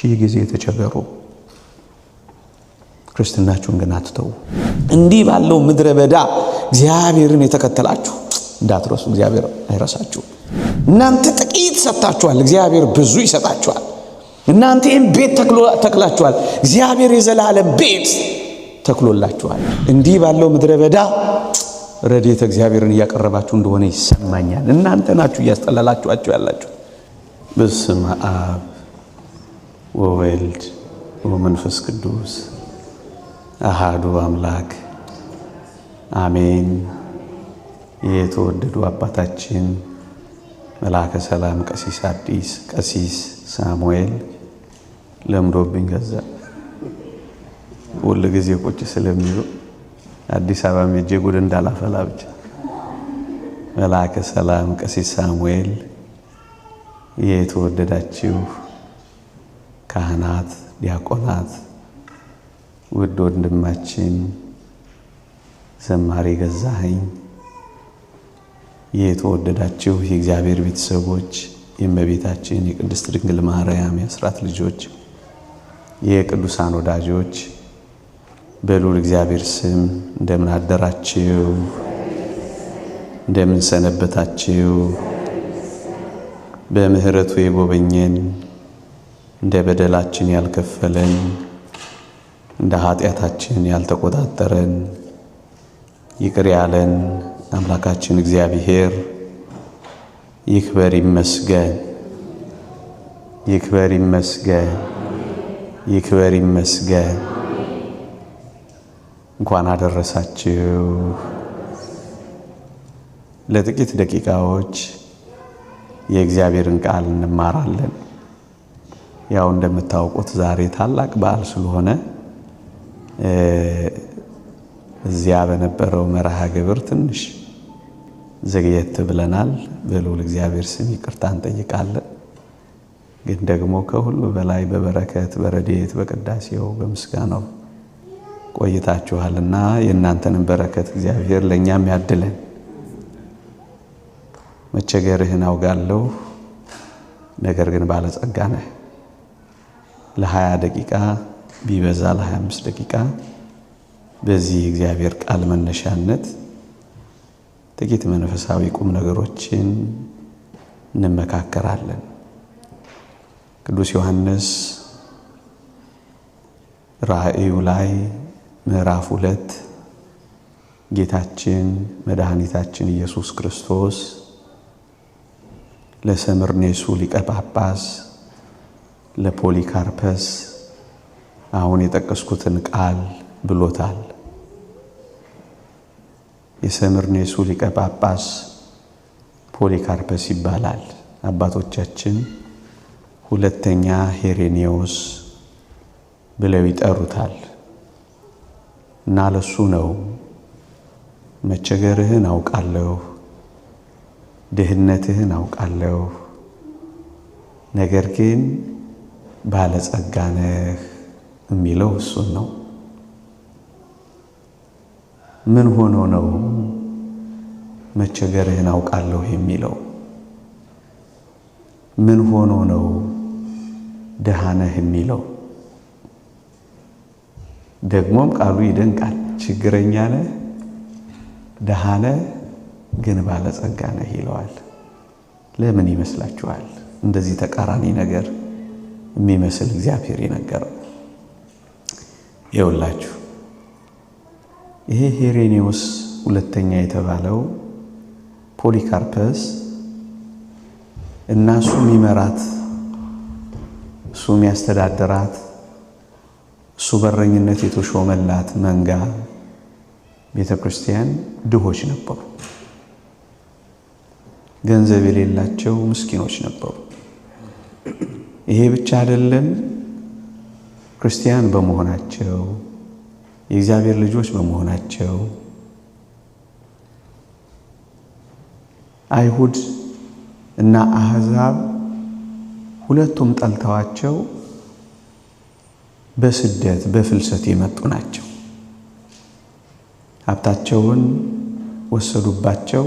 ሺህ ጊዜ ተቸገሩ፣ ክርስትናችሁን ግን አትተዉ። እንዲህ ባለው ምድረ በዳ እግዚአብሔርን የተከተላችሁ እንዳትረሱ፣ እግዚአብሔር አይረሳችሁም። እናንተ ጥቂት ሰጥታችኋል፣ እግዚአብሔር ብዙ ይሰጣችኋል። እናንተ ይህም ቤት ተክላችኋል፣ እግዚአብሔር የዘላለም ቤት ተክሎላችኋል። እንዲህ ባለው ምድረ በዳ ረድኤተ እግዚአብሔርን እያቀረባችሁ እንደሆነ ይሰማኛል። እናንተ ናችሁ እያስጠላላችኋቸው ያላችሁ። በስመ አብ ወወልድ ወመንፈስ ቅዱስ አሃዱ አምላክ አሜን። የተወደዱ አባታችን መልአከ ሰላም ቀሲስ አዲስ ቀሲስ ሳሙኤል ለምዶብኝ ገዛ ሁል ጊዜ ቁጭ ስለሚሉ አዲስ አበባ ሄጄ ጉድ እንዳላፈላ ብቻ። መልአከ ሰላም ቀሲስ ሳሙኤል፣ የተወደዳችሁ ካህናት፣ ዲያቆናት፣ ውድ ወንድማችን ዘማሪ ገዛኸኝ፣ የተወደዳችሁ የእግዚአብሔር ቤተሰቦች፣ የእመቤታችን የቅድስት ድንግል ማርያም የአስራት ልጆች፣ የቅዱሳን ወዳጆች፣ በልዑል እግዚአብሔር ስም እንደምን አደራችሁ? እንደምን ሰነበታችሁ? በምሕረቱ የጎበኘን፣ እንደ በደላችን ያልከፈለን፣ እንደ ኃጢአታችን ያልተቆጣጠረን፣ ይቅር ያለን አምላካችን እግዚአብሔር ይክበር ይመስገን፣ ይክበር ይመስገን፣ ይክበር ይመስገን። እንኳን አደረሳችሁ። ለጥቂት ደቂቃዎች የእግዚአብሔርን ቃል እንማራለን። ያው እንደምታውቁት ዛሬ ታላቅ በዓል ስለሆነ እዚያ በነበረው መርሃ ግብር ትንሽ ዘግየት ብለናል። በልዑል እግዚአብሔር ስም ይቅርታ እንጠይቃለን። ግን ደግሞ ከሁሉ በላይ በበረከት በረድኤት በቅዳሴው በምስጋናው ቆይታችኋልና የእናንተንም በረከት እግዚአብሔር ለእኛም ያድለን። መቸገርህን አውጋለሁ፣ ነገር ግን ባለጸጋ ነህ። ለ20 ደቂቃ ቢበዛ ለ25 ደቂቃ በዚህ እግዚአብሔር ቃል መነሻነት ጥቂት መንፈሳዊ ቁም ነገሮችን እንመካከራለን። ቅዱስ ዮሐንስ ራእዩ ላይ ምዕራፍ 2 ጌታችን መድኃኒታችን ኢየሱስ ክርስቶስ ለሰምርኔሱ ሊቀ ጳጳስ ለፖሊካርፐስ አሁን የጠቀስኩትን ቃል ብሎታል። የሰምርኔሱ ሊቀ ጳጳስ ፖሊካርፐስ ይባላል። አባቶቻችን ሁለተኛ ሄሬኔዎስ ብለው ይጠሩታል። እና ለሱ ነው መቸገርህን አውቃለሁ፣ ድህነትህን አውቃለሁ፣ ነገር ግን ባለጸጋ ነህ የሚለው እሱን ነው። ምን ሆኖ ነው መቸገርህን አውቃለሁ የሚለው? ምን ሆኖ ነው ድሃ ነህ የሚለው? ደግሞም ቃሉ ይደንቃል። ችግረኛ ነህ፣ ድሃ ነህ፣ ግን ባለጸጋ ነህ ይለዋል። ለምን ይመስላችኋል እንደዚህ ተቃራኒ ነገር የሚመስል እግዚአብሔር የነገረው? ይኸውላችሁ ይሄ ሄሬኔዎስ ሁለተኛ የተባለው ፖሊካርፐስ እና እሱ የሚመራት፣ እሱ የሚያስተዳድራት፣ እሱ በረኝነት የተሾመላት መንጋ ቤተ ክርስቲያን ድሆች ነበሩ። ገንዘብ የሌላቸው ምስኪኖች ነበሩ። ይሄ ብቻ አይደለም፣ ክርስቲያን በመሆናቸው፣ የእግዚአብሔር ልጆች በመሆናቸው አይሁድ እና አሕዛብ ሁለቱም ጠልተዋቸው በስደት በፍልሰት የመጡ ናቸው። ሀብታቸውን ወሰዱባቸው፣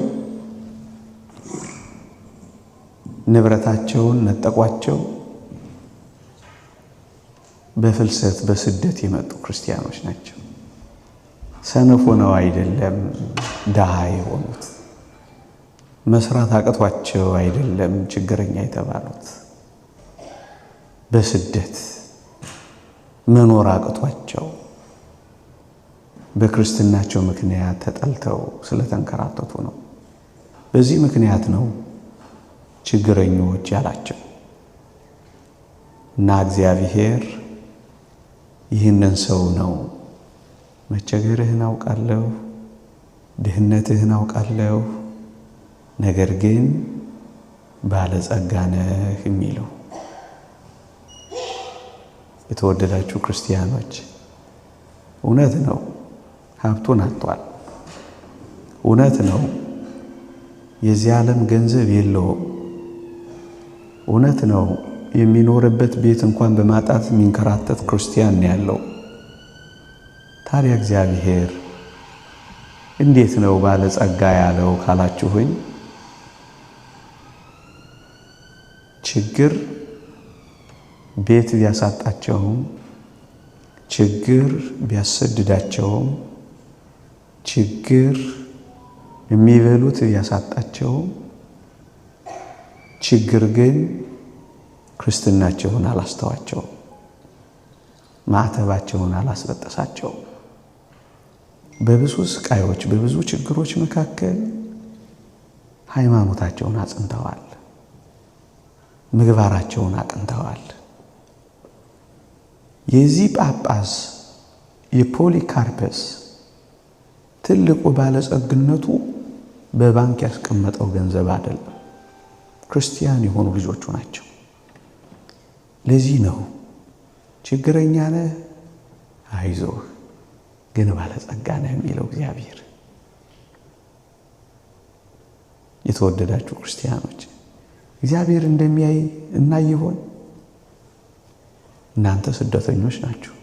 ንብረታቸውን ነጠቋቸው፣ በፍልሰት በስደት የመጡ ክርስቲያኖች ናቸው። ሰነፍ ሆነው አይደለም ድሃ የሆኑት፣ መስራት አቅቷቸው አይደለም ችግረኛ የተባሉት፣ በስደት መኖር አቅቷቸው በክርስትናቸው ምክንያት ተጠልተው ስለተንከራተቱ ነው። በዚህ ምክንያት ነው ችግረኞች ያላቸው እና እግዚአብሔር ይህንን ሰው ነው መቸገርህን አውቃለሁ፣ ድህነትህን አውቃለሁ፣ ነገር ግን ባለጸጋ ነህ የሚለው። የተወደዳችሁ ክርስቲያኖች፣ እውነት ነው ሀብቱን አጥቷል። እውነት ነው የዚህ ዓለም ገንዘብ የለውም። እውነት ነው የሚኖርበት ቤት እንኳን በማጣት የሚንከራተት ክርስቲያን ነው ያለው። ታዲያ እግዚአብሔር እንዴት ነው ባለጸጋ ያለው ካላችሁኝ፣ ችግር ቤት ቢያሳጣቸውም፣ ችግር ቢያሰድዳቸውም፣ ችግር የሚበሉት ቢያሳጣቸውም፣ ችግር ግን ክርስትናቸውን አላስተዋቸውም፣ ማዕተባቸውን አላስበጠሳቸውም። በብዙ ስቃዮች በብዙ ችግሮች መካከል ሃይማኖታቸውን አጽንተዋል፣ ምግባራቸውን አቅንተዋል። የዚህ ጳጳስ የፖሊካርፐስ ትልቁ ባለጸግነቱ በባንክ ያስቀመጠው ገንዘብ አይደለም፣ ክርስቲያን የሆኑ ልጆቹ ናቸው። ለዚህ ነው ችግረኛ ነህ አይዞህ ግን ባለጸጋ ነህ የሚለው እግዚአብሔር። የተወደዳችሁ ክርስቲያኖች እግዚአብሔር እንደሚያይ እና ይሆን? እናንተ ስደተኞች ናችሁ።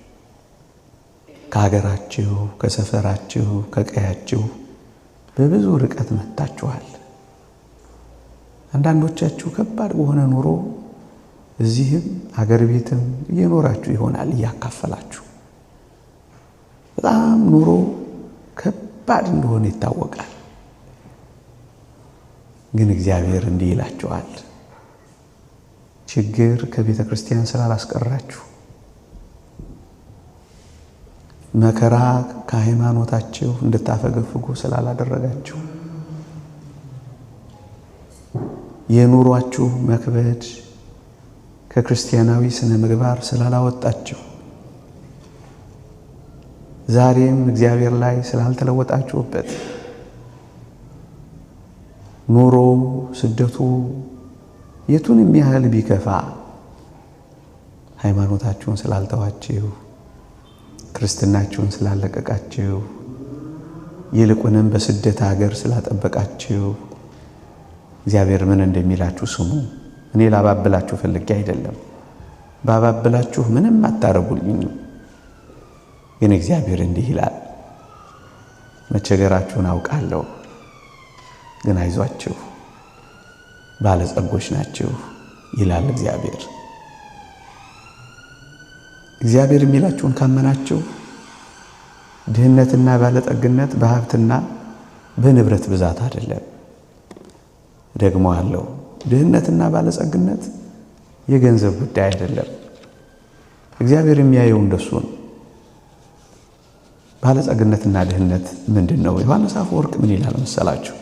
ከሀገራችሁ፣ ከሰፈራችሁ፣ ከቀያችሁ በብዙ ርቀት መጥታችኋል። አንዳንዶቻችሁ ከባድ በሆነ ኑሮ እዚህም አገር ቤትም እየኖራችሁ ይሆናል እያካፈላችሁ። በጣም ኑሮ ከባድ እንደሆነ ይታወቃል። ግን እግዚአብሔር እንዲህ ይላችኋል፣ ችግር ከቤተ ክርስቲያን ስላላስቀራችሁ፣ መከራ ከሃይማኖታችሁ እንድታፈገፍጉ ስላላደረጋችሁ፣ የኑሯችሁ መክበድ ከክርስቲያናዊ ስነ ምግባር ስላላወጣችሁ፣ ዛሬም እግዚአብሔር ላይ ስላልተለወጣችሁበት፣ ኑሮ ስደቱ የቱንም ያህል ቢከፋ ሃይማኖታችሁን ስላልተዋችሁ፣ ክርስትናችሁን ስላለቀቃችሁ፣ ይልቁንም በስደት ሀገር ስላጠበቃችሁ እግዚአብሔር ምን እንደሚላችሁ ስሙ። እኔ ላባብላችሁ ፈልጌ አይደለም። ባባብላችሁ ምንም አታረጉልኝም። ግን እግዚአብሔር እንዲህ ይላል፣ መቸገራችሁን አውቃለሁ፣ ግን አይዟችሁ ባለጸጎች ናችሁ ይላል እግዚአብሔር። እግዚአብሔር የሚላችሁን ካመናችሁ ድህነትና ባለጠግነት በሀብትና በንብረት ብዛት አይደለም። ደግሞ አለው ድህነትና ባለጸግነት የገንዘብ ጉዳይ አይደለም። እግዚአብሔር የሚያየው እንደሱ ነው። ባለጸግነትና ድህነት ምንድን ነው? ዮሐንስ አፈወርቅ ምን ይላል መሰላችሁ?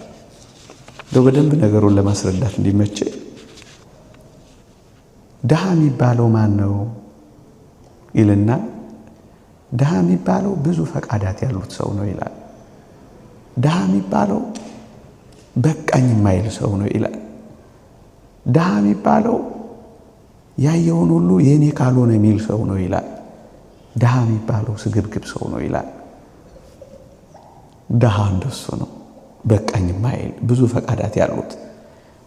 እንደው በደንብ ነገሩን ለማስረዳት እንዲመች ድሃ የሚባለው ማን ነው ይልና ድሃ የሚባለው ብዙ ፈቃዳት ያሉት ሰው ነው ይላል። ድሃ የሚባለው በቃኝ የማይል ሰው ነው ይላል። ድሃ የሚባለው ያየውን ሁሉ የኔ ካልሆነ የሚል ሰው ነው ይላል። ድሃ የሚባለው ስግብግብ ሰው ነው ይላል። ድሃ እንደሱ ነው። በቃኝ የማይል ብዙ ፈቃዳት ያሉት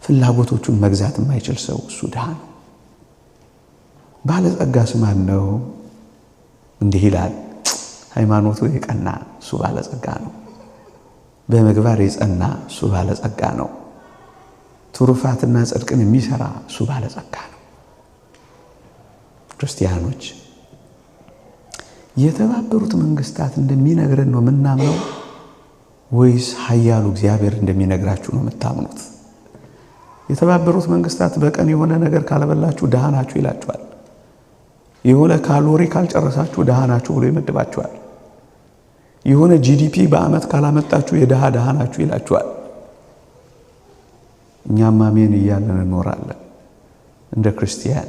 ፍላጎቶቹን መግዛት የማይችል ሰው እሱ ድሃ ነው። ባለጸጋስ ማን ነው? እንዲህ ይላል፣ ሃይማኖቱ የቀና እሱ ባለጸጋ ነው። በምግባር የጸና እሱ ባለጸጋ ነው። ትሩፋትና ጽድቅን የሚሰራ እሱ ባለጸጋ ነው። ክርስቲያኖች የተባበሩት መንግስታት እንደሚነግረን ነው የምናምነው ወይስ ኃያሉ እግዚአብሔር እንደሚነግራችሁ ነው የምታምኑት? የተባበሩት መንግስታት በቀን የሆነ ነገር ካለበላችሁ ድሃ ናችሁ ይላችኋል። የሆነ ካሎሪ ካልጨረሳችሁ ድሃ ናችሁ ብሎ ይመድባችኋል። የሆነ GDP በአመት ካላመጣችሁ የድሃ ድሃ ናችሁ ይላችኋል። እኛም አሜን እያለን እንኖራለን። እንደ ክርስቲያን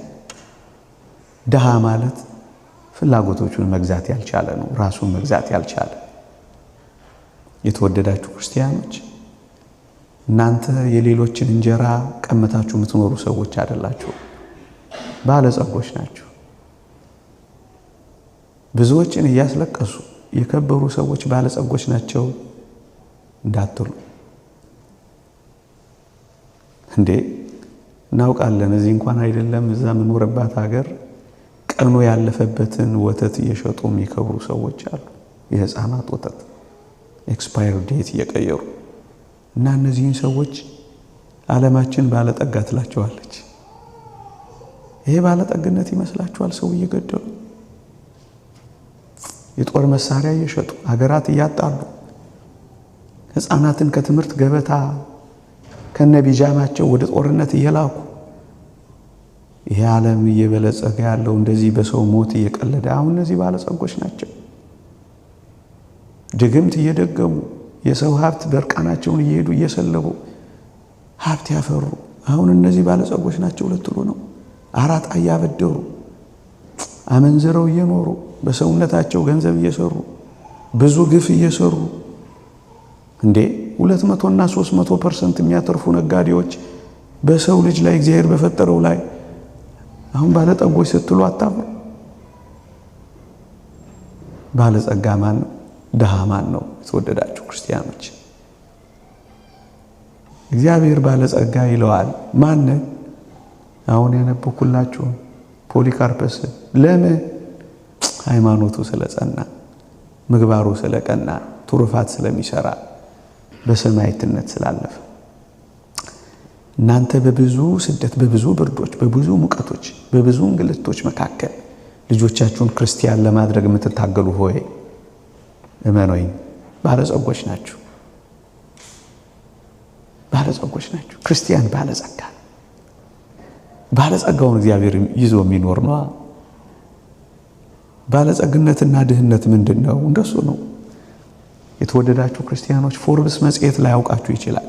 ድሃ ማለት ፍላጎቶቹን መግዛት ያልቻለ ነው፣ ራሱን መግዛት ያልቻለ። የተወደዳችሁ ክርስቲያኖች፣ እናንተ የሌሎችን እንጀራ ቀምታችሁ የምትኖሩ ሰዎች አይደላችሁ፣ ባለጸጎች ናችሁ። ብዙዎችን እያስለቀሱ የከበሩ ሰዎች ባለጸጎች ናቸው እንዳትሉ እንዴ። እናውቃለን። እዚህ እንኳን አይደለም እዛ የምኖርባት ሀገር ቀኑ ያለፈበትን ወተት እየሸጡ የሚከብሩ ሰዎች አሉ። የህፃናት ወተት expire date እየቀየሩ፣ እና እነዚህን ሰዎች ዓለማችን ባለጠጋ ትላቸዋለች። ይሄ ባለጠግነት ይመስላችኋል? ሰው እየገደሉ፣ የጦር መሳሪያ እየሸጡ፣ ሀገራት እያጣሉ፣ ህፃናትን ከትምህርት ገበታ ከነ ቢጃማቸው ወደ ጦርነት እየላኩ፣ ይሄ ዓለም እየበለጸገ ያለው እንደዚህ በሰው ሞት እየቀለደ፣ አሁን እነዚህ ባለጸጎች ናቸው። ድግምት እየደገሙ፣ የሰው ሀብት በእርቃናቸውን እየሄዱ እየሰለቡ ሀብት ያፈሩ፣ አሁን እነዚህ ባለጸጎች ናቸው ልትሉ ነው? አራጣ እያበደሩ፣ አመንዝረው እየኖሩ፣ በሰውነታቸው ገንዘብ እየሰሩ፣ ብዙ ግፍ እየሰሩ፣ እንዴ 200 እና 300% የሚያተርፉ ነጋዴዎች በሰው ልጅ ላይ፣ እግዚአብሔር በፈጠረው ላይ፣ አሁን ባለጠጎች ስትሉ አታፍሩ? ባለጸጋ ማን ነው? ድሃ ማን ነው? የተወደዳችሁ ክርስቲያኖች፣ እግዚአብሔር ባለጸጋ ይለዋል። ማን? አሁን ያነበብኩላችሁ ፖሊካርፐስ። ለምን? ሃይማኖቱ ስለጸና፣ ምግባሩ ስለቀና፣ ትሩፋት ስለሚሰራ፣ በሰማዕትነት ስላለፈ። እናንተ በብዙ ስደት፣ በብዙ ብርዶች፣ በብዙ ሙቀቶች፣ በብዙ እንግልቶች መካከል ልጆቻችሁን ክርስቲያን ለማድረግ የምትታገሉ ሆይ፣ እመኑኝ፣ ባለጸጎች ናችሁ። ባለጸጎች ናችሁ። ክርስቲያን ባለጸጋ፣ ባለጸጋውን እግዚአብሔር ይዞ የሚኖር ነዋ። ባለጸግነትና ድህነት ምንድን ነው? እንደሱ ነው። የተወደዳችሁ ክርስቲያኖች፣ ፎርብስ መጽሔት ላያውቃችሁ ይችላል።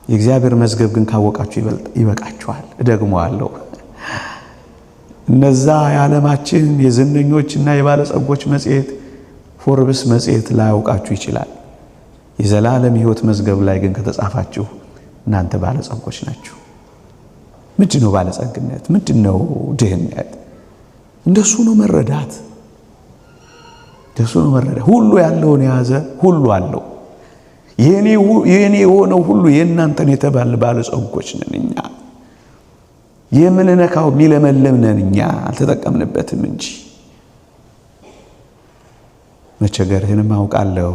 የእግዚአብሔር መዝገብ ግን ካወቃችሁ ይበቃችኋል። እደግመዋለሁ። እነዛ የዓለማችን የዝነኞች እና የባለጸጎች መጽሔት ፎርብስ መጽሔት ላያውቃችሁ ይችላል። የዘላለም ሕይወት መዝገብ ላይ ግን ከተጻፋችሁ እናንተ ባለጸጎች ናችሁ። ምንድን ነው ባለጸግነት? ምንድን ነው ድህነት? እንደሱ ነው መረዳት። እንደሱ ነው መረዳት። ሁሉ ያለውን የያዘ ሁሉ አለው። የኔ የሆነው ሁሉ የእናንተን የተባለ ባለጸጎች ነን እኛ። የምንነካው የሚለመልም ነን እኛ፣ አልተጠቀምንበትም እንጂ። መቸገርህንም አውቃለሁ።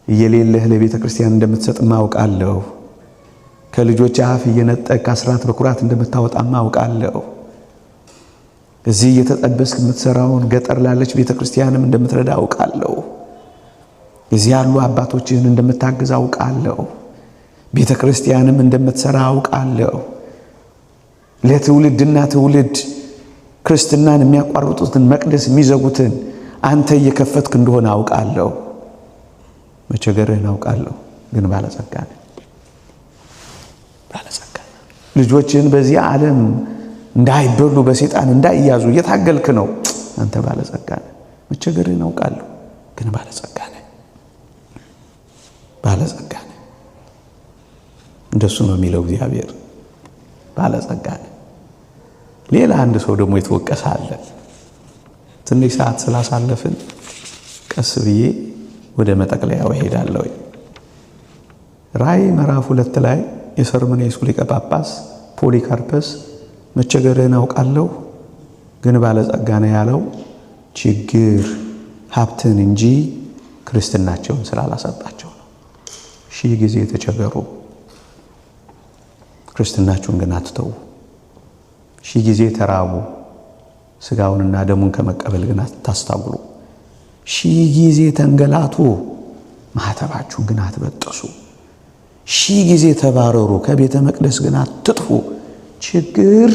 እየሌለህ ለቤተ ክርስቲያን እንደምትሰጥም አውቃለሁ። ከልጆች አፍ እየነጠቅ አስራት በኩራት እንደምታወጣም አውቃለሁ። እዚህ እየተጠበስክ የምትሰራውን ገጠር ላለች ቤተ ክርስቲያንም እንደምትረዳ አውቃለሁ። እዚህ ያሉ አባቶችህን እንደምታግዝ አውቃለሁ። ቤተ ክርስቲያንም እንደምትሰራ አውቃለሁ። ለትውልድና ትውልድ ክርስትናን የሚያቋርጡትን፣ መቅደስ የሚዘጉትን አንተ እየከፈትክ እንደሆነ አውቃለሁ። መቸገርህን አውቃለሁ፣ ግን ባለጸጋ ነህ። ባለጸጋ ነህ። ልጆችህን በዚህ ዓለም እንዳይበሉ፣ በሴጣን እንዳይያዙ እየታገልክ ነው። አንተ ባለጸጋ ነህ። መቸገርህን አውቃለሁ፣ ግን ባለጸጋ ነህ። ባለጸጋ ነህ። እንደሱ ነው የሚለው እግዚአብሔር። ባለጸጋ ነህ። ሌላ አንድ ሰው ደግሞ የተወቀሰ አለ። ትንሽ ሰዓት ስላሳለፍን ቀስ ብዬ ወደ መጠቅለያው እሄዳለሁ። ራእይ ምዕራፍ 2 ላይ የሰርምኔሱ ሊቀ ጳጳስ ፖሊካርፐስ መቸገርህን አውቃለሁ ግን ባለጸጋ ነህ ያለው ችግር ሀብትን እንጂ ክርስትናቸውን ስላላሰጣቸው ነው። ሺህ ጊዜ የተቸገሩ፣ ክርስትናቸውን ግን አትተዉ። ሺህ ጊዜ ተራቡ፣ ስጋውንና ደሙን ከመቀበል ግን አታስታጉሉ። ሺህ ጊዜ ተንገላቱ፣ ማኅተባችሁን ግን አትበጥሱ። ሺህ ጊዜ ተባረሩ፣ ከቤተ መቅደስ ግን አትጥፉ። ችግር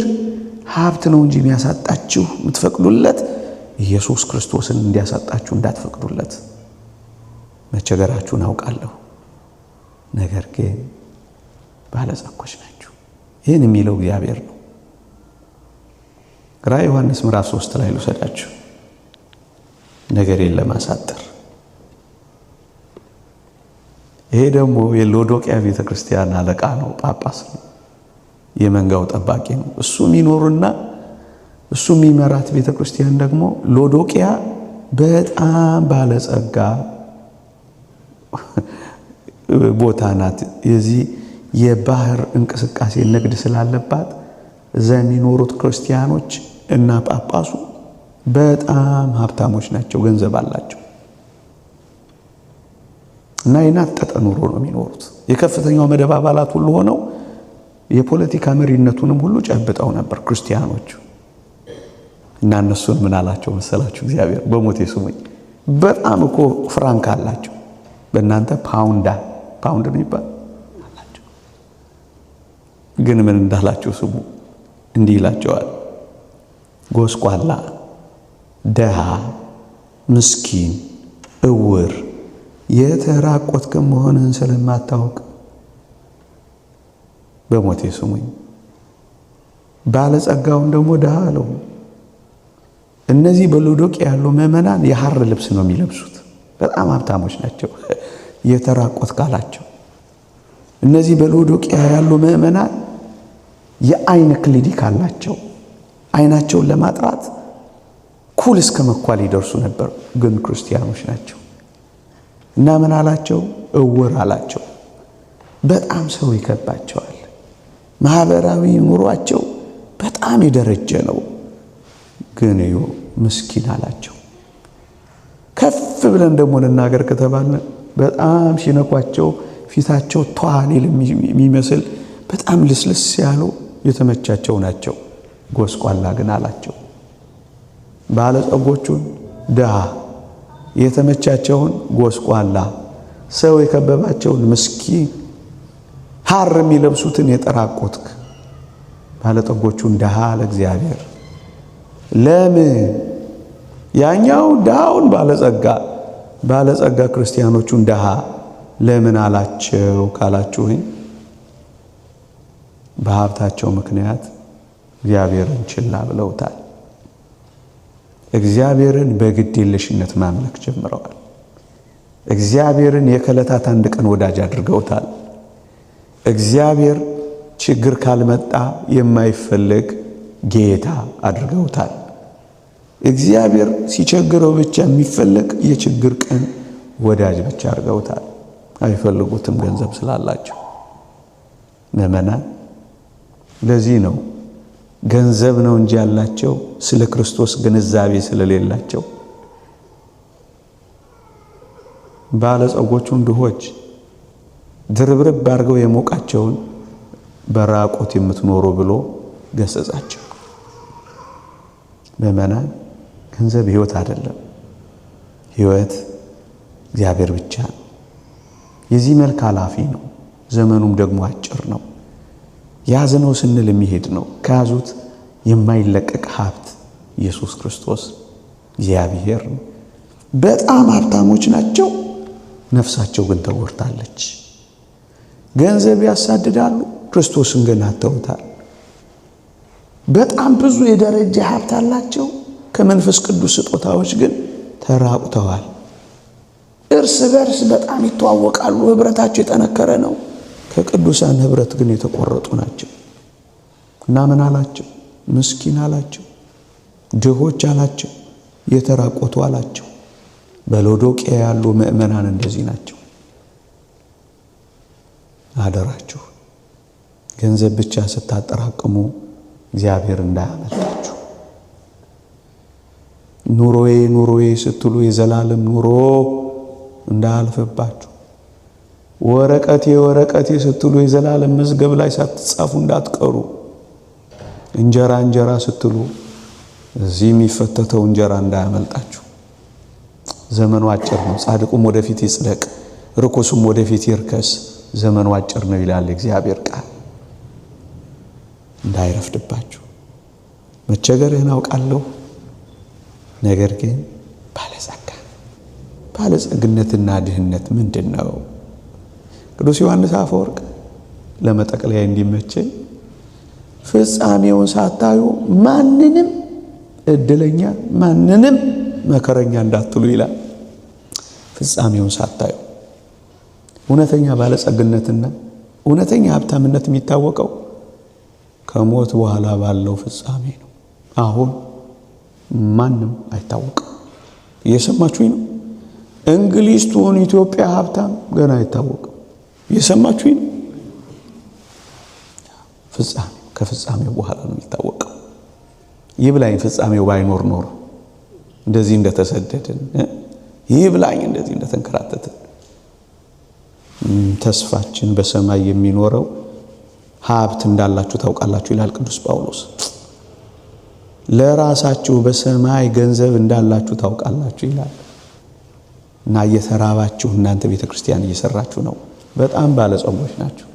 ሀብት ነው እንጂ የሚያሳጣችሁ የምትፈቅዱለት ኢየሱስ ክርስቶስን እንዲያሳጣችሁ እንዳትፈቅዱለት። መቸገራችሁን አውቃለሁ፣ ነገር ግን ባለጸጎች ናችሁ። ይህን የሚለው እግዚአብሔር ነው። ራዕየ ዮሐንስ ምዕራፍ 3 ላይ ልውሰዳችሁ ነገሬን ለማሳጠር። ይሄ ደግሞ የሎዶቅያ ቤተ ክርስቲያን አለቃ ነው፣ ጳጳስ ነው፣ የመንጋው ጠባቂ ነው። እሱ የሚኖሩና እሱ የሚመራት ቤተ ክርስቲያን ደግሞ ሎዶቅያ በጣም ባለጸጋ ቦታ ናት። የዚህ የባህር እንቅስቃሴ ንግድ ስላለባት እዛ የሚኖሩት ክርስቲያኖች እና ጳጳሱ በጣም ሀብታሞች ናቸው፣ ገንዘብ አላቸው እና የናጠጠ ኑሮ ነው የሚኖሩት። የከፍተኛው መደብ አባላት ሁሉ ሆነው የፖለቲካ መሪነቱንም ሁሉ ጨብጠው ነበር ክርስቲያኖቹ። እና እነሱን ምን አላቸው መሰላችሁ? እግዚአብሔር በሞቴ ስሙኝ። በጣም እኮ ፍራንክ አላቸው። በእናንተ ፓውንድ ነው ይባል አላቸው። ግን ምን እንዳላቸው ስሙ። እንዲህ ይላቸዋል፣ ጎስቋላ፣ ደሃ፣ ምስኪን፣ እውር፣ የተራቆትክ መሆንህን ስለማታውቅ በሞቴ ስሙኝ። ባለጸጋውን ደግሞ ደሃ አለው። እነዚህ በሎዶቅያ ያሉ ምዕመናን የሐር ልብስ ነው የሚለብሱት። በጣም ሀብታሞች ናቸው። የተራቆትክ አላቸው። እነዚህ በሎዶቅያ ያሉ ምዕመናን የአይን ክሊኒክ አላቸው። አይናቸውን ለማጥራት ኩል እስከ መኳል ይደርሱ ነበር። ግን ክርስቲያኖች ናቸው እና ምን አላቸው? እውር አላቸው። በጣም ሰው ይከባቸዋል። ማህበራዊ ኑሯቸው በጣም የደረጀ ነው። ግን እዩ ምስኪን አላቸው። ከፍ ብለን ደግሞ ልናገር ከተባለ በጣም ሲነኳቸው ፊታቸው ቷሊል የሚመስል በጣም ልስልስ ያሉ የተመቻቸው ናቸው። ጎስቋላ ግን አላቸው። ባለጸጎቹን ድሃ፣ የተመቻቸውን ጎስቋላ፣ ሰው የከበባቸውን ምስኪን፣ ሐር የሚለብሱትን የጠራቆትክ፣ ባለጠጎቹን ድሃ ለእግዚአብሔር ለምን ያኛው ድሃውን ባለጸጋ፣ ባለጸጋ ክርስቲያኖቹን ድሃ ለምን አላቸው ካላችሁኝ፣ በሀብታቸው ምክንያት እግዚአብሔርን ችላ ብለውታል። እግዚአብሔርን በግድ የለሽነት ማምለክ ጀምረዋል። እግዚአብሔርን የከለታት አንድ ቀን ወዳጅ አድርገውታል። እግዚአብሔር ችግር ካልመጣ የማይፈለግ ጌታ አድርገውታል። እግዚአብሔር ሲቸግረው ብቻ የሚፈለግ የችግር ቀን ወዳጅ ብቻ አድርገውታል። አይፈልጉትም ገንዘብ ስላላቸው ምዕመናን። ለዚህ ነው ገንዘብ ነው እንጂ ያላቸው ስለ ክርስቶስ ግንዛቤ ስለሌላቸው ባለጸጎቹን ድሆች ድርብርብ አድርገው የሞቃቸውን በራቆት የምትኖሩ ብሎ ገሰጻቸው። ምዕመናን፣ ገንዘብ ሕይወት አይደለም። ሕይወት እግዚአብሔር ብቻ ነው። የዚህ መልክ ኃላፊ ነው። ዘመኑም ደግሞ አጭር ነው። ያዝነው ስንል የሚሄድ ነው። ከያዙት የማይለቀቅ ሀብት ኢየሱስ ክርስቶስ እግዚአብሔር ነው። በጣም ሀብታሞች ናቸው፣ ነፍሳቸው ግን ተጎድታለች። ገንዘብ ያሳድዳሉ፣ ክርስቶስን ግን አጥተውታል። በጣም ብዙ የደረጃ ሀብት አላቸው፣ ከመንፈስ ቅዱስ ስጦታዎች ግን ተራቁተዋል። እርስ በርስ በጣም ይተዋወቃሉ፣ ህብረታቸው የጠነከረ ነው። ከቅዱሳን ህብረት ግን የተቆረጡ ናቸው። እና ምን አላቸው? ምስኪን አላቸው፣ ድሆች አላቸው፣ የተራቆቱ አላቸው። በሎዶቅያ ያሉ ምዕመናን እንደዚህ ናቸው። አደራችሁ ገንዘብ ብቻ ስታጠራቅሙ እግዚአብሔር እንዳያመልጣችሁ። ኑሮዬ ኑሮዬ ስትሉ የዘላለም ኑሮ እንዳያልፍባችሁ። ወረቀቴ ወረቀቴ ስትሉ የዘላለም መዝገብ ላይ ሳትጻፉ እንዳትቀሩ። እንጀራ እንጀራ ስትሉ እዚህ የሚፈተተው እንጀራ እንዳያመልጣችሁ። ዘመኑ አጭር ነው። ጻድቁም ወደፊት ይጽደቅ፣ ርኩሱም ወደፊት ይርከስ፣ ዘመኑ አጭር ነው ይላል እግዚአብሔር ቃል። እንዳይረፍድባችሁ። መቸገርህን አውቃለሁ፣ ነገር ግን ባለጸጋ። ባለጸግነትና ድህነት ምንድን ነው? ቅዱስ ዮሐንስ አፈወርቅ ለመጠቅለያ እንዲመቸኝ ፍጻሜውን ሳታዩ ማንንም እድለኛ ማንንም መከረኛ እንዳትሉ ይላል። ፍጻሜውን ሳታዩ እውነተኛ ባለጸግነትና እውነተኛ ሀብታምነት የሚታወቀው ከሞት በኋላ ባለው ፍጻሜ ነው። አሁን ማንም አይታወቅም። እየሰማችሁኝ ነው? እንግሊዝ ትሁን ኢትዮጵያ ሀብታም ገና አይታወቅም። እየሰማችሁኝ ነው? ፍጻሜው ከፍጻሜው በኋላ ነው የሚታወቀው። ይብላኝ ፍጻሜው ባይኖር ኖሮ እንደዚህ እንደተሰደድን፣ ይብላኝ እንደዚህ እንደተንከራተትን። ተስፋችን በሰማይ የሚኖረው ሀብት እንዳላችሁ ታውቃላችሁ ይላል ቅዱስ ጳውሎስ። ለራሳችሁ በሰማይ ገንዘብ እንዳላችሁ ታውቃላችሁ ይላል። እና እየተራባችሁ እናንተ ቤተ ክርስቲያን እየሰራችሁ ነው። በጣም ባለጸጎች ናችሁ።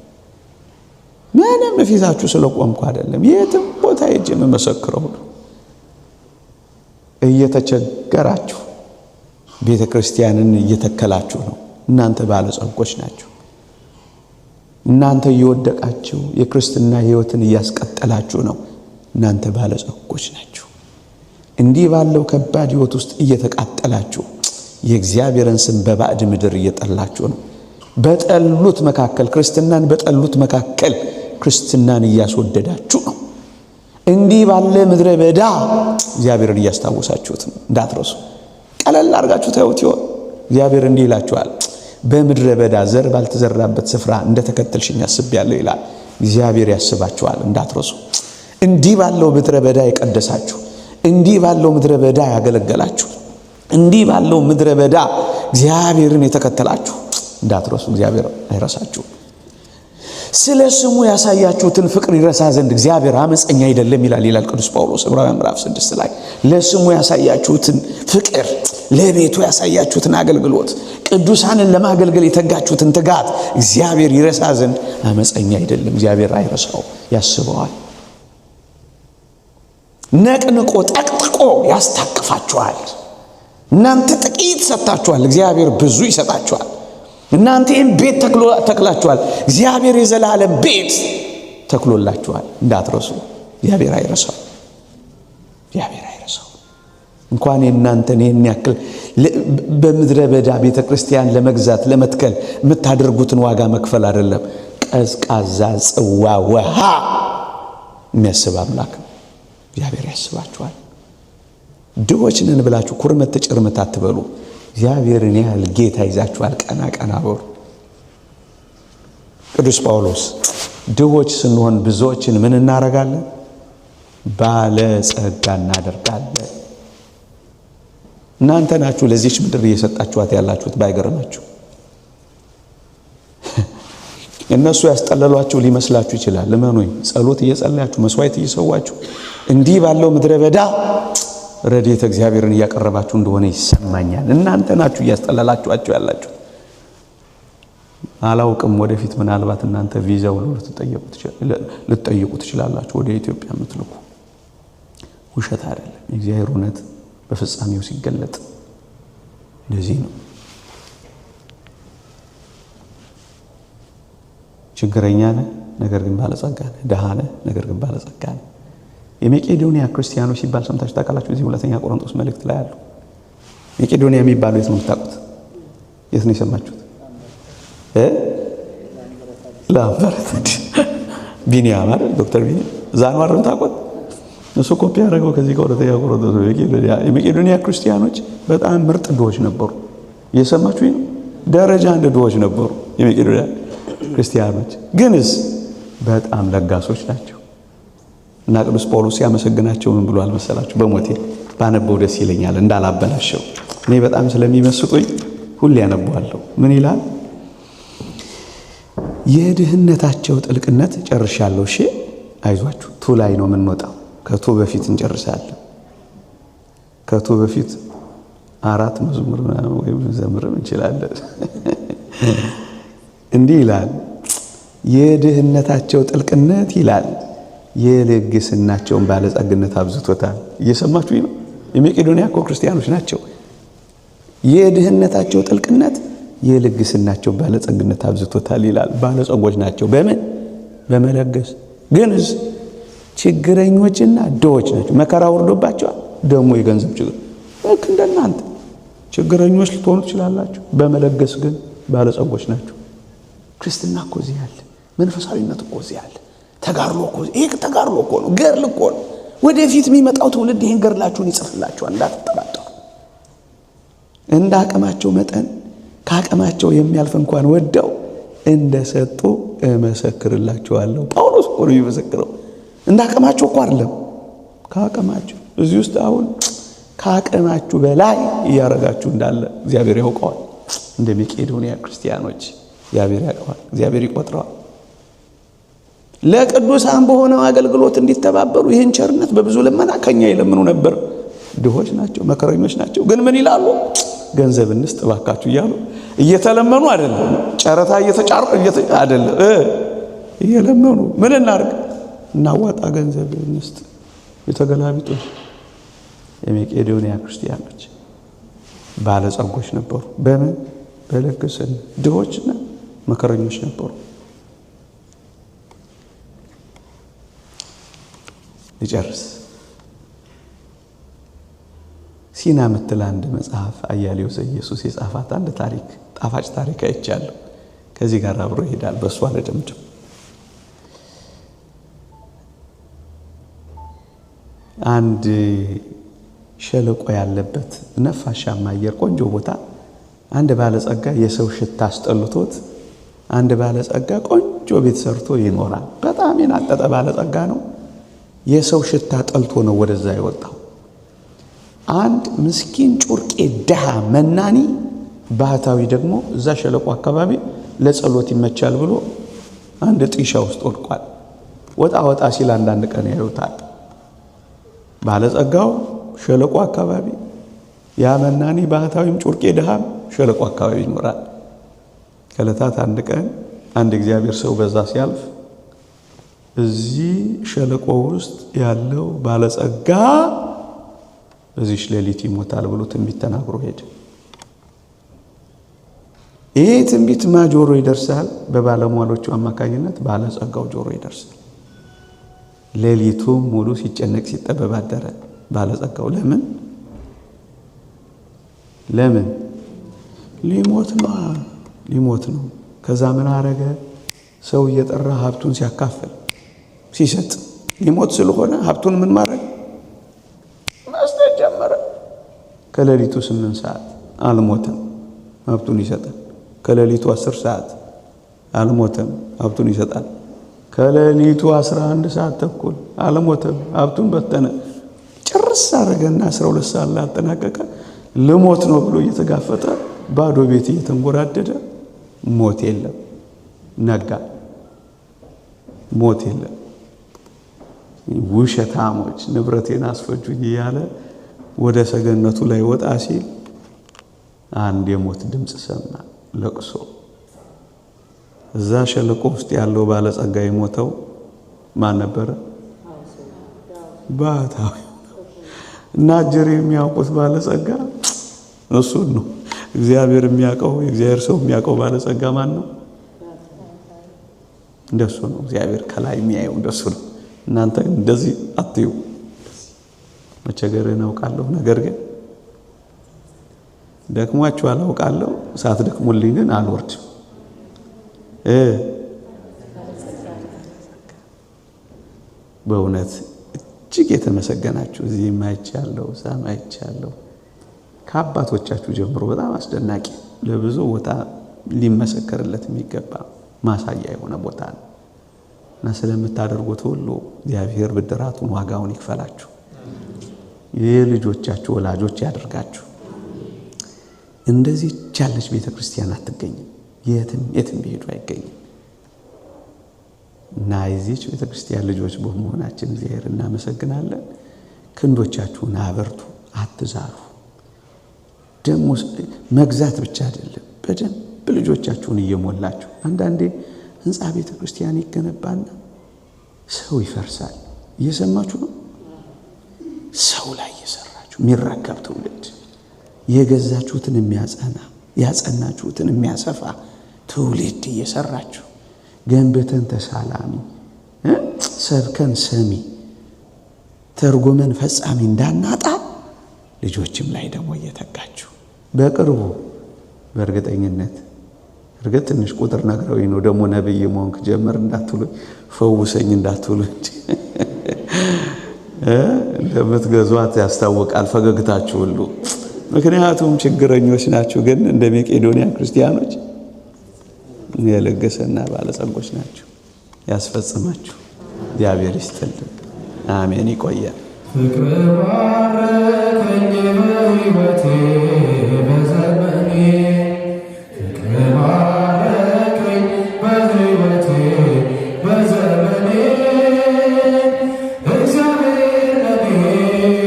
ምንም በፊታችሁ ስለቆምኩ አይደለም፣ የትም ቦታ ሄጄ የምመሰክረው ነው። እየተቸገራችሁ ቤተ ክርስቲያንን እየተከላችሁ ነው። እናንተ ባለጸጎች ናችሁ። እናንተ እየወደቃችሁ የክርስትና ሕይወትን እያስቀጠላችሁ ነው። እናንተ ባለጸጎች ናችሁ። እንዲህ ባለው ከባድ ሕይወት ውስጥ እየተቃጠላችሁ የእግዚአብሔርን ስም በባዕድ ምድር እየጠላችሁ ነው። በጠሉት መካከል ክርስትናን በጠሉት መካከል ክርስትናን እያስወደዳችሁ ነው። እንዲህ ባለ ምድረ በዳ እግዚአብሔርን እያስታወሳችሁት ነው። እንዳትረሱ። ቀለል አድርጋችሁ ታዩት ይሆን? እግዚአብሔር እንዲህ ይላችኋል፣ በምድረ በዳ ዘር ባልተዘራበት ስፍራ እንደተከተልሽኝ አስቤያለሁ ይላል። እግዚአብሔር ያስባችኋል። እንዳትረሱ። እንዲህ ባለው ምድረ በዳ የቀደሳችሁ፣ እንዲህ ባለው ምድረ በዳ ያገለገላችሁ፣ እንዲህ ባለው ምድረ በዳ እግዚአብሔርን የተከተላችሁ እንዳትረሱ። እግዚአብሔር አይረሳችሁ። ስለ ስሙ ያሳያችሁትን ፍቅር ይረሳ ዘንድ እግዚአብሔር አመፀኛ አይደለም ይላል ቅዱስ ጳውሎስ ዕብራውያን ምዕራፍ 6 ላይ። ለስሙ ያሳያችሁትን ፍቅር፣ ለቤቱ ያሳያችሁትን አገልግሎት፣ ቅዱሳንን ለማገልገል የተጋችሁትን ትጋት እግዚአብሔር ይረሳ ዘንድ አመፀኛ አይደለም። እግዚአብሔር አይረሳው፣ ያስበዋል። ነቅንቆ ጠቅጥቆ ያስታቅፋችኋል። እናንተ ጥቂት ሰጥታችኋል፣ እግዚአብሔር ብዙ ይሰጣችኋል። እናንተ ይህን ቤት ተክላችኋል፣ እግዚአብሔር የዘላለም ቤት ተክሎላችኋል። እንዳትረሱ። እግዚአብሔር አይረሳው። እግዚአብሔር አይረሳው። እንኳን የእናንተን ይህን ያክል በምድረ በዳ ቤተ ክርስቲያን ለመግዛት ለመትከል የምታደርጉትን ዋጋ መክፈል አይደለም፣ ቀዝቃዛ ጽዋ ውሃ የሚያስብ አምላክ ነው። እግዚአብሔር ያስባችኋል። ድሆች ነን ብላችሁ ኩርመት ተጭርመት አትበሉ። እግዚአብሔርን ያህል ጌታ ይዛችኋል። ቀና ቀና በሉ። ቅዱስ ጳውሎስ ድሆች ስንሆን ብዙዎችን ምን እናደርጋለን? ባለጸጋ እናደርጋለን። እናንተ ናችሁ ለዚች ምድር እየሰጣችኋት ያላችሁት። ባይገርማችሁ እነሱ ያስጠለሏችሁ ሊመስላችሁ ይችላል። እመኑኝ፣ ጸሎት እየጸለያችሁ መስዋዕት እየሰዋችሁ እንዲህ ባለው ምድረ በዳ ረድኤተ እግዚአብሔርን እያቀረባችሁ እንደሆነ ይሰማኛል። እናንተ ናችሁ እያስጠለላችኋቸው ያላችሁ። አላውቅም፣ ወደፊት ምናልባት እናንተ ቪዛው ልትጠይቁ ትችላላችሁ ወደ ኢትዮጵያ የምትልኩ። ውሸት አይደለም፣ የእግዚአብሔር እውነት በፍጻሜው ሲገለጥ እንደዚህ ነው። ችግረኛ ነህ፣ ነገር ግን ባለጸጋ ነህ። ድሃ ነህ፣ ነገር ግን ባለጸጋ ነህ። የመቄዶንያ ክርስቲያኖች ሲባል ሰምታችሁ ታውቃላችሁ? እዚህ ሁለተኛ ቆሮንቶስ መልእክት ላይ አሉ። መቄዶንያ የሚባለው የት ነው የምታውቁት? የት ነው የሰማችሁት? ላምበረት ቢኒያም አይደል? ዶክተር ቢኒያም ዛንዋር ነው ታውቁት? እሱ ኮፒ ያደረገው ከዚህ ከሁለተኛ ቆሮንቶስ ነው። የመቄዶንያ ክርስቲያኖች በጣም ምርጥ ድሆች ነበሩ። እየሰማችሁ ነው? ደረጃ አንድ ድሆች ነበሩ የመቄዶንያ ክርስቲያኖች፣ ግንስ በጣም ለጋሶች ናቸው። እና ቅዱስ ጳውሎስ ያመሰግናቸው ምን ብሏል መሰላችሁ? በሞቴ ባነበው ደስ ይለኛል እንዳላበላሸው። እኔ በጣም ስለሚመስጡኝ ሁሌ ያነበዋለሁ። ምን ይላል? የድህነታቸው ጥልቅነት ጨርሻለሁ። እሺ አይዟችሁ፣ ቱ ላይ ነው የምንወጣው። ከቱ በፊት እንጨርሳለን። ከቱ በፊት 4 መዝሙር ወይም ዘምርም እንችላለን። እንዲህ ይላል፣ የድህነታቸው ጥልቅነት ይላል የልግስናቸውን ባለጸግነት አብዝቶታል። እየሰማችሁ ነው? የመቄዶንያ እኮ ክርስቲያኖች ናቸው። የድህነታቸው ጥልቅነት የልግስናቸው ባለጸግነት አብዝቶታል ይላል። ባለጸጎች ናቸው። በምን? በመለገስ። ግንስ ችግረኞችና ድሆች ናቸው። መከራ ወርዶባቸዋል። ደግሞ የገንዘብ ችግር ልክ እንደናንተ ችግረኞች ልትሆኑ ትችላላችሁ። በመለገስ ግን ባለጸጎች ናቸው። ክርስትና እኮ እዚህ አለ። መንፈሳዊነት እኮ እዚህ አለ። ተጋድሎ እኮ ይሄ ተጋድሎ እኮ ነው። ገድል እኮ ነው። ወደፊት የሚመጣው ትውልድ ይሄን ገድላችሁን ይጽፍላችኋል። እንዳትጠራጠሩ። እንደ አቅማቸው መጠን ከአቅማቸው የሚያልፍ እንኳን ወደው እንደሰጡ እመሰክርላችኋለሁ። ጳውሎስ እኮ ነው የሚመሰክረው። እንደ አቅማቸው እኮ አይደለም፣ ከአቅማቸው። እዚህ ውስጥ አሁን ከአቅማችሁ በላይ እያረጋችሁ እንዳለ እግዚአብሔር ያውቀዋል። እንደ መቄዶንያ ክርስቲያኖች እግዚአብሔር ያውቀዋል። እግዚአብሔር ይቆጥረዋል። ለቅዱሳን በሆነው አገልግሎት እንዲተባበሩ ይህን ቸርነት በብዙ ልመና ከኛ ይለምኑ ነበር። ድሆች ናቸው፣ መከረኞች ናቸው። ግን ምን ይላሉ? ገንዘብ እንስጥ እባካችሁ እያሉ እየተለመኑ አይደለም፣ ጨረታ እየተጫሩ አይደለም፣ እየለመኑ ምን እናርግ? እናዋጣ፣ ገንዘብ እንስጥ። የተገላቢጦች የመቄዶንያ ክርስቲያኖች ባለጸጎች ነበሩ። በምን? በልግስና። ድሆችና መከረኞች ነበሩ። ልጨርስ። ሲና ምትል አንድ መጽሐፍ አያሌው ዘኢየሱስ የጻፋት አንድ ታሪክ፣ ጣፋጭ ታሪክ አይቻለሁ። ከዚህ ጋር አብሮ ይሄዳል። በእሷ ልደምድም። አንድ ሸለቆ ያለበት ነፋሻማ አየር ቆንጆ ቦታ አንድ ባለጸጋ የሰው ሽታ አስጠልቶት አንድ ባለጸጋ ቆንጆ ቤት ሰርቶ ይኖራል። በጣም የናጠጠ ባለጸጋ ነው። የሰው ሽታ ጠልቶ ነው ወደዛ የወጣው። አንድ ምስኪን ጩርቄ ድሃ መናኒ ባህታዊ ደግሞ እዛ ሸለቆ አካባቢ ለጸሎት ይመቻል ብሎ አንድ ጢሻ ውስጥ ወድቋል። ወጣ ወጣ ሲል አንዳንድ ቀን ያዩታል። ባለጸጋው ሸለቆ አካባቢ፣ ያ መናኒ ባህታዊም ጩርቄ ድሃም ሸለቆ አካባቢ ይኖራል። ከዕለታት አንድ ቀን አንድ እግዚአብሔር ሰው በዛ ሲያልፍ እዚህ ሸለቆ ውስጥ ያለው ባለጸጋ በዚህች ሌሊት ይሞታል ብሎ ትንቢት ተናግሮ ሄደ። ይሄ ትንቢት ማ ጆሮ ይደርሳል? በባለሟሎቹ አማካኝነት ባለጸጋው ጆሮ ይደርሳል። ሌሊቱም ሙሉ ሲጨነቅ ሲጠበብ አደረ ባለጸጋው። ለምን ለምን? ሊሞት ነው፣ ሊሞት ነው። ከዛ ምን አረገ? ሰው እየጠራ ሀብቱን ሲያካፍል ሲሰጥ፣ ሊሞት ስለሆነ ሀብቱን ምን ማድረግ መስጠት ጀመረ። ከሌሊቱ 8 ሰዓት አልሞተም፣ ሀብቱን ይሰጣል። ከሌሊቱ 10 ሰዓት አልሞተም፣ ሀብቱን ይሰጣል። ከሌሊቱ 11 ሰዓት ተኩል አልሞተም፣ ሀብቱን በተነ። ጭርስ አረገና 12 ሰዓት ላይ አጠናቀቀ። ልሞት ነው ብሎ እየተጋፈጠ ባዶ ቤት እየተንጎራደደ ሞት የለም፣ ነጋ፣ ሞት የለም። ውሸታሞች ንብረቴን አስፈጁኝ እያለ ወደ ሰገነቱ ላይ ወጣ ሲል አንድ የሞት ድምፅ ሰማ፣ ለቅሶ። እዛ ሸለቆ ውስጥ ያለው ባለጸጋ የሞተው ማን ነበረ? ባህታዊ እና ጀሬ የሚያውቁት ባለጸጋ እሱን ነው። እግዚአብሔር የሚያውቀው የእግዚአብሔር ሰው የሚያውቀው ባለጸጋ ማን ነው? እንደሱ ነው። እግዚአብሔር ከላይ የሚያየው እንደሱ ነው። እናንተ እንደዚህ አትዩ። መቸገርን አውቃለሁ፣ ነገር ግን ደክሟችኋል አውቃለሁ፣ ሳትደክሙልኝ ግን አልወርድም። በእውነት እጅግ የተመሰገናችሁ እዚህም አይቻለሁ፣ እዛም አይቻለሁ። ከአባቶቻችሁ ጀምሮ በጣም አስደናቂ ለብዙ ቦታ ሊመሰከርለት የሚገባ ማሳያ የሆነ ቦታ ነው እና ስለምታደርጉት ሁሉ እግዚአብሔር ብድራቱን ዋጋውን ይክፈላችሁ፣ የልጆቻችሁ ወላጆች ያደርጋችሁ። እንደዚህ ያለች ቤተክርስቲያን አትገኝም፣ የትም የትም ቢሄዱ አይገኝም። እና የዚህች ቤተክርስቲያን ልጆች በመሆናችን እግዚአብሔር እናመሰግናለን። ክንዶቻችሁን አበርቱ፣ አትዛሩ። ደግሞ መግዛት ብቻ አይደለም፣ በደንብ ልጆቻችሁን እየሞላችሁ። አንዳንዴ ህንፃ ቤተ ክርስቲያን ይገነባና ሰው ይፈርሳል። እየሰማችሁ ነው። ሰው ላይ እየሰራችሁ የሚረከብ ትውልድ፣ የገዛችሁትን የሚያጸና፣ ያጸናችሁትን የሚያሰፋ ትውልድ እየሰራችሁ፣ ገንብተን ተሳላሚ፣ ሰብከን ሰሚ፣ ተርጉመን ፈጻሚ እንዳናጣ ልጆችም ላይ ደግሞ እየተጋችሁ። በቅርቡ በእርግጠኝነት፣ እርግጥ ትንሽ ቁጥር ነግረውኝ ነው፣ ደግሞ ነብይ መሆንክ ጀመር እንዳትሉ፣ ፈውሰኝ እንዳትሉ እንጂ እንደምትገዟት ያስታውቃል ፈገግታችሁ ሁሉ። ምክንያቱም ችግረኞች ናችሁ፣ ግን እንደ መቄዶንያ ክርስቲያኖች የለገሰና ባለጸጎች ናችሁ። ያስፈጽማችሁ፣ እግዚአብሔር ይስጥልን። አሜን። ይቆያል። ፍቅር ባረከኝ በሕይወቴ በዘመኔ፣ ፍቅር ባረከኝ በሕይወቴ በዘመኔ፣ እግዚአብሔር ለኔ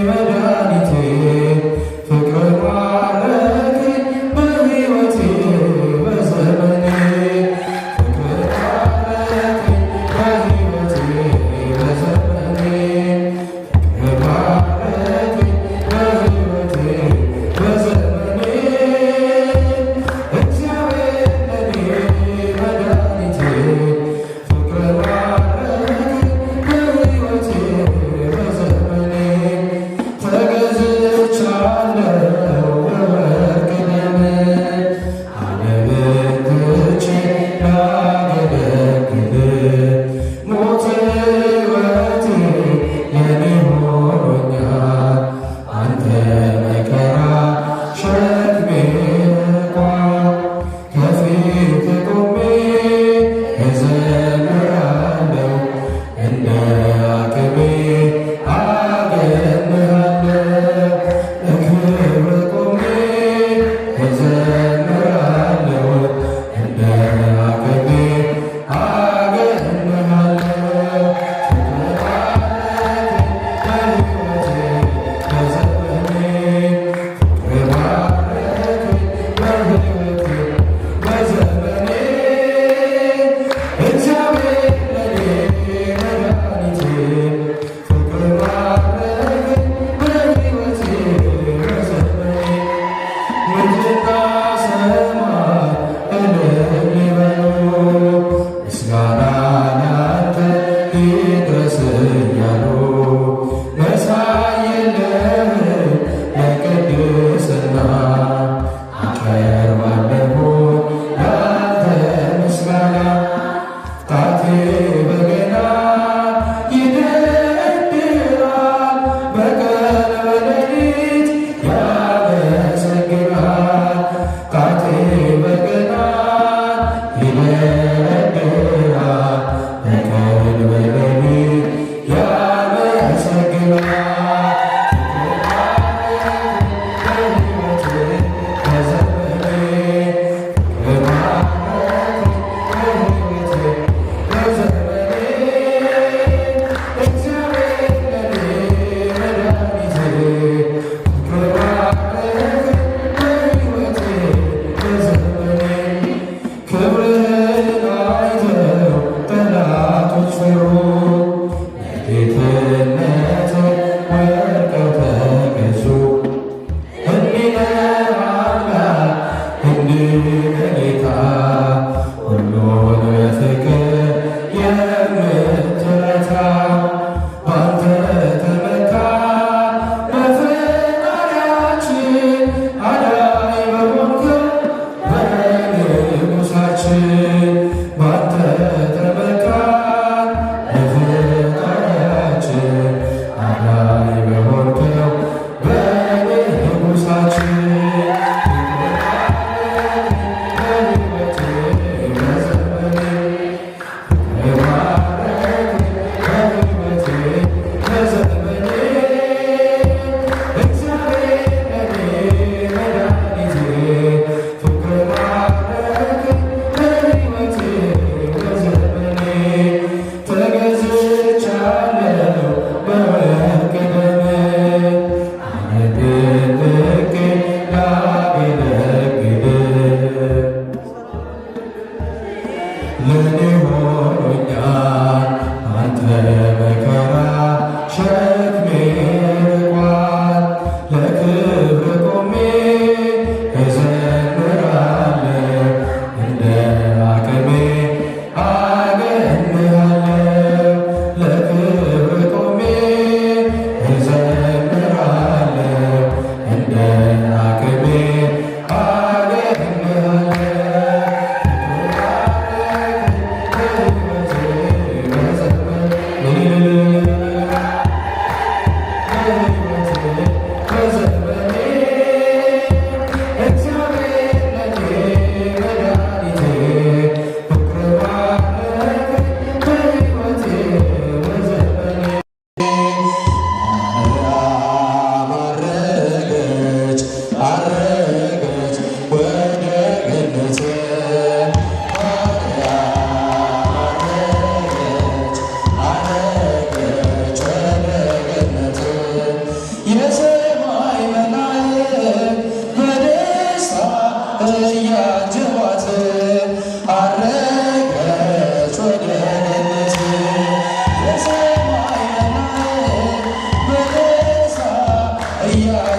መድኃኒቴ፣ ፍቅር ባረከኝ በሕይወቴ በዘመኔ፣ ፍቅር ባረከኝ በሕይወቴ በዘመኔ፣ ፍቅር ባረከኝ በሕይወቴ።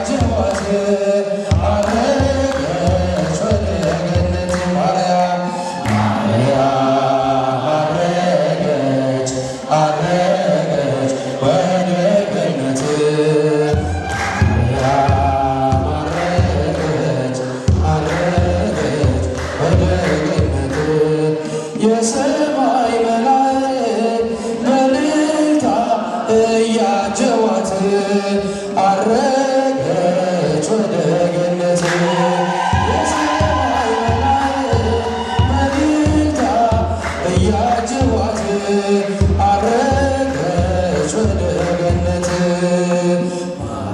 እያጀቧት አረገች ወደ ገነት። ማርያም ማርያም አረገች አረገች ወደ ገነት። ማርያም አረገች አረገች ወደ ገነት። የሰማይ መላእክት በእልልታ እያጀቧት አረገች ወደ ገነት። የሰማይ መላእክት በእልልታ እያጀቧት አረገች ወደ ገነት።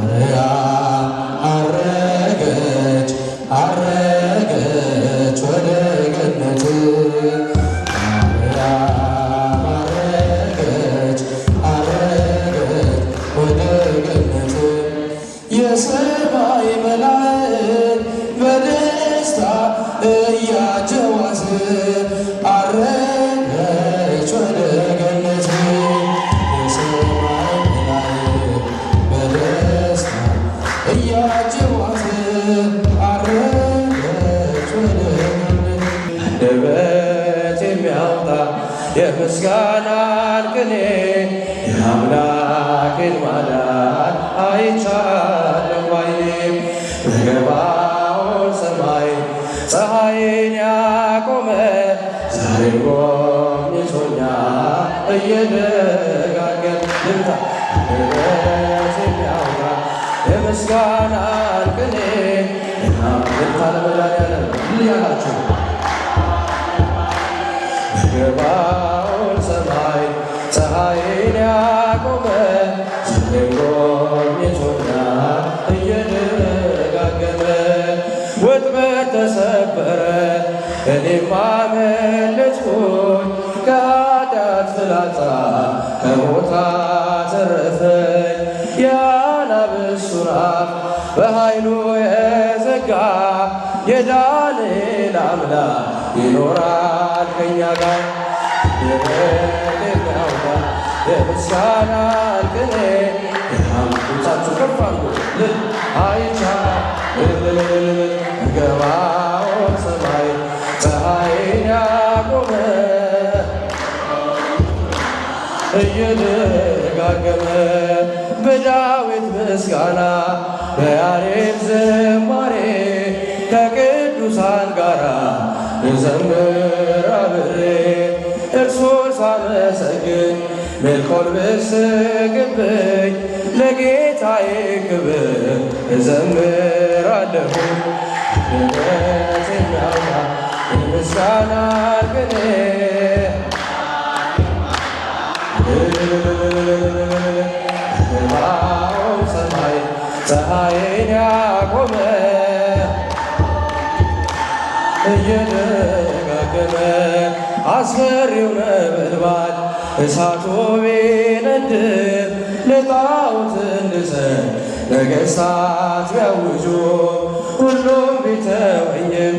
ማርያም አረገች አረገች ወደ ገነት። ማርያም አረገች አረገች ወደ ገነት። የሰማይ መላእክት በደስታ እያጀቧት አረገች ወደ ገነት። የሰማይ መላእክት በደስታ እያጀቧት አረገች ወደ ገነት። አንደበት የሚያወጣ የምስጋናን ቅኔ፣ የአምላኬን ማዳን አይቻለሁ ባይኔ። በገባኦን ሰማይ ፀሐይን ያቆመ ዛሬ ጎብኝቶኛል እየደጋገመ። ልምታ አንደበት የሚያወጣ የምስጋናን ቅኔ። ልምታ ለመድኃኒዓለም ያላችሁ። በገባኦን ሰማይ ፀሐይን ያቆመ ዛሬም ጎብኝቶኛል እየደጋገመ። ወጥመድ ተሰበረ፣ እኔም አመለጥኩኝ፣ ከኃጢአት ፍላጻ ከሞት አተረፈኝ። የአናብስቱን አፍ በኃይሉ የዘጋ የዳንኤል አምላክ ይኖራል ከኛ ጋር። የሚያወጣ የምስጋናን ቅኔ ድምፃችሁ ከፍ አድርጉ። ልል አይቻ እልልልልል። ገባኦን ሰማይ ፀሐይን ያቆመ እየደጋገመ። በዳዊት ምስጋና በያሬድ ዝማሬ ከቅዱሳን ጋራ ልዘምር አብሬ። እርሱን ሳመሰግን ሜልኮል ብስቅብኝ ለጌታዬ ክብር እዘምራለሁ። አንደበት የሚያወጣ የምስጋናን ቅኔ። ገባኦን ሰማይ ፀሐይን ያቆመ እየደጋገመ። አስፈሪው ነበልባል እሳቱ ቢነድም፣ ለጣዖት እንድሰግድ ነገሥታት ቢያውጁ፣ ሁሉም ቢተወኝም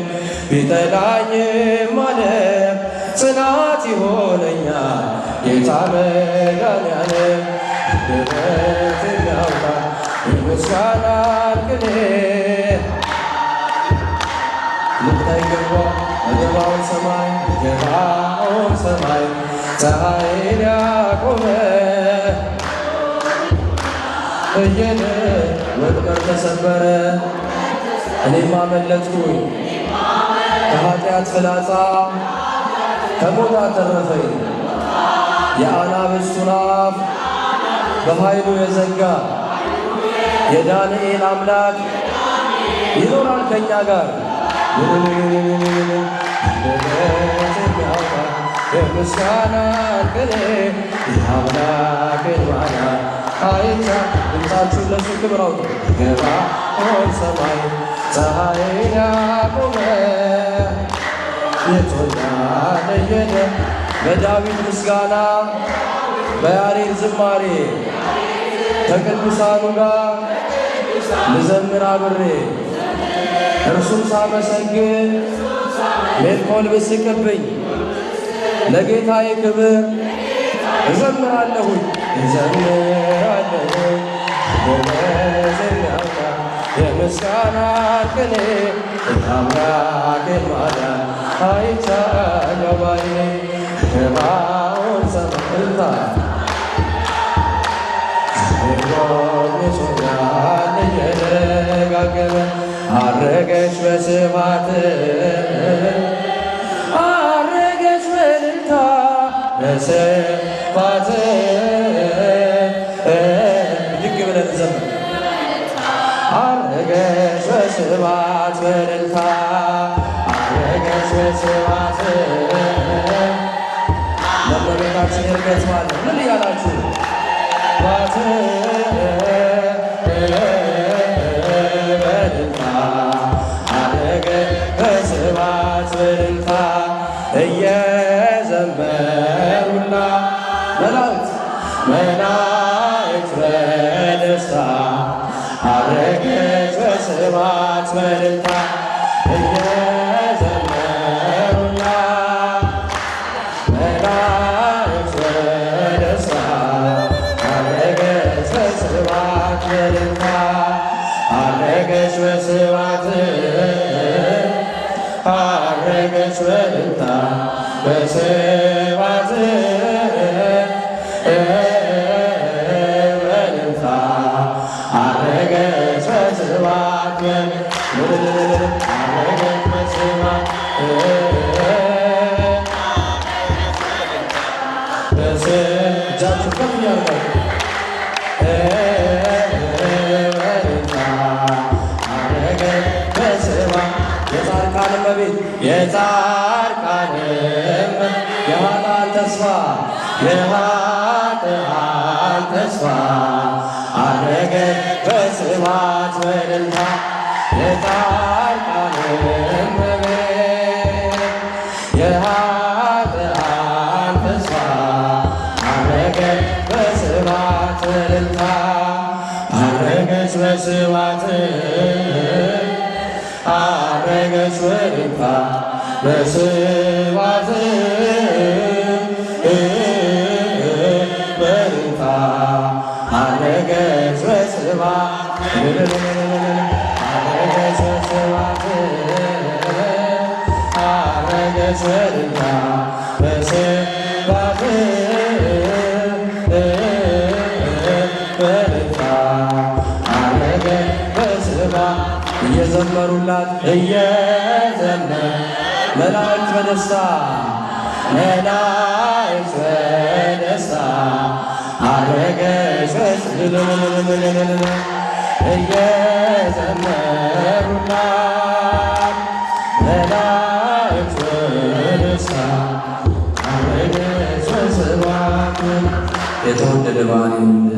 ቢጠላኝም ዓለም ጽናት ይሆነኛል ጌታ መድኃኒዓለም። አንደበት የሚያወጣ የምስጋናን ቅኔ ልብታ ይገባ። በገባኦን ሰማይ በገባኦን ሰማይ ፀሐይን ያቆመ እየደ ወጥመድ ተሰበረ፣ እኔም አመለጥኩኝ፣ ከኃጢአት ፍላጻ ከሞት አተረፈኝ። የአናብስቱን አፍ በኃይሉ የዘጋ የዳንኤል አምላክ ይኖራል ከኛ ጋር። አንደበት የሚያወጣ የምስጋናን ቅኔ የአምላኬን ማዳን አይቻ። ድምፃችሁን ለሱ ክብር አውጡ። ገባኦን ሰማይ ፀሐይን ያቆመ የቶና ለየደ። በዳዊት ምስጋና በያሬድ ዝማሬ ከቅዱሳኑ ጋር ልዘምር አብሬ። እርሱን ሳመሰግን ሜልኮል ብስቅብኝ ለጌታዬ ክብር እዘምራለሁኝ እዘምራለሁኝ። አንደበት የሚያወጣ የምስጋና ቅኔ የአምላኬን ማዳን አይቻለሁ ባይኔ ገባኦን ሰማዕታ ጎብኝቶኛል እየደጋገመ አረገች በስብሐት አረገች በእልልታ በስብሐት ብድግ ብለን እንዘምር። አረገች በስብሐት በእልልታ አረገች በስብሐት ለእመቤታችን ዕርገት ማለት ምን እያላችሁ ባት በእልልታ አረገ በስብሐት በእልልታ እየዘመሩላት መላእክት መላእክት በደስታ አረገች በስብሐት በእልልታ እየዘመሩላት መላእክት በደስታ አረገች በስብሐት በእልልታ አረገች በስብሐት አረገች በእልልታ በስብሐት በእልልታ አረገች በስብሐት አረገች በስብሐት እጃችሁ ከፍ እያደረጋችሁ በእልልታ አረገች በስብሐት የጻድቃን እመቤት የጻድቃን የኃጥአን ተስፋ የኃጥአን ተስፋ አረገች በስብሐት በእልልታ የጻድቃን እመቤት የኃጥአን ተስፋ አረገች በስብሐት በእልልታ አረገች በስብሐት አረገች በእልልታ በስብሐት በእልልታ አረገች በስብሐት አረገች በስብሐት አረገች በእልልታ በስብሐት በእልልታ አረገች በስብሐት እየዘመሩላት እየዘመሩ መላእክት በደስታ መላእክት በደስታ አረገች እየዘመሩላት መላእክት በደስታ አረገች በስብሐት የተወደደ በዓል ይሁንልን።